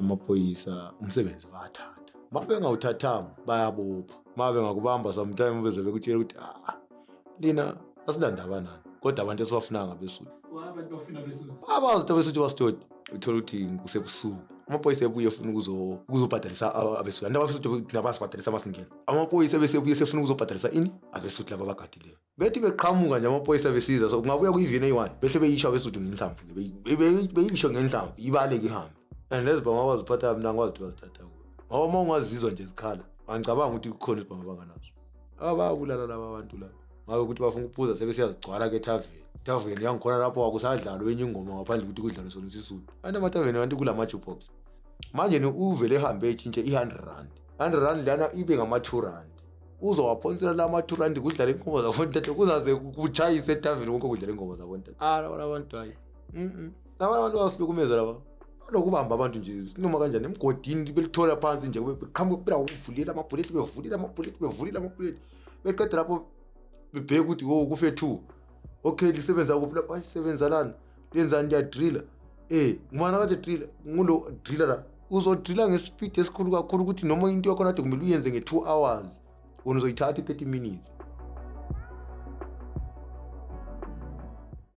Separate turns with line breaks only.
Amaphoyisa umsebenzi bayathatha, uma bengawuthathanga bayabopha, uma bengakubamba sometime beze bekutshela ukuthi ah, lina asinandaba nani, kodwa abantu esibafunayo ngabesuthu.
Abantu bafuna abesuthu.
Abazi ukuthi abesuthu basitoti. Uthola ukuthi kusebusuku, amaphoyisa ebuye efuna ukuzobhadalisa abesuthu. Anti abesuthu nabasibhadalisa masingena, amaphoyisa ebesebuye sefuna ukuzobhadalisa ini, abesuthu laba abagadileyo. Bethi beqhamuka nje amaphoyisa besiza, so kungabuya kuyivini eyi-one, behle beyisho abesuthu ngenhlamvu, beyisho ngenhlamvu, ibaleke ihambe. And lezi bhamu abaziphathayo, mina angikwazi ukuthi bazithatha kuyo, ngoba uma ungazizwa nje zikhala, angicabanga ukuthi kukhona izibhamu abanganazo. Abayabulala laba abantu laba, ngabe ukuthi bafuna ukuphuza, sebesiyazigcwala-ke ethaveni. Ethaveni yangikhona lapho akusadlalwa enye ingoma ngaphandle ukuthi kudlalwe sona isisuthu. Anti amathaveni kanti kulama-jukebox manje ni uvele ehambe etshintshe i-R100, R100 lana ibe ngama-R2. Uzowaphonsela la ma-R2, kudlala ingoma zabontata, kuzaze kutshayise ethaveni konke, kudlala ingoma zabontata. Ah, laba abantu, hayi. Laba abantu bayasihlukumeza laba, banokubamba abantu nje sinoma kanjani emgodini, belithola phansi nje, beqhamuka phela ngokuvulela amabhuleti, bevulela amabhuleti, bevulela amabhuleti, beqeda lapho bebheke ukuthi wo kufe two. Okay, lisebenza kuphi lapho? Ayisebenza lana, lenzani? Liyadrila. Ngubani akade drila? Ngulo drila la, uzodrila ngespeed esikhulu kakhulu ukuthi noma into yakhona kade kumele uyenze nge-2 hours, wena uzoyithatha i-30 minutes.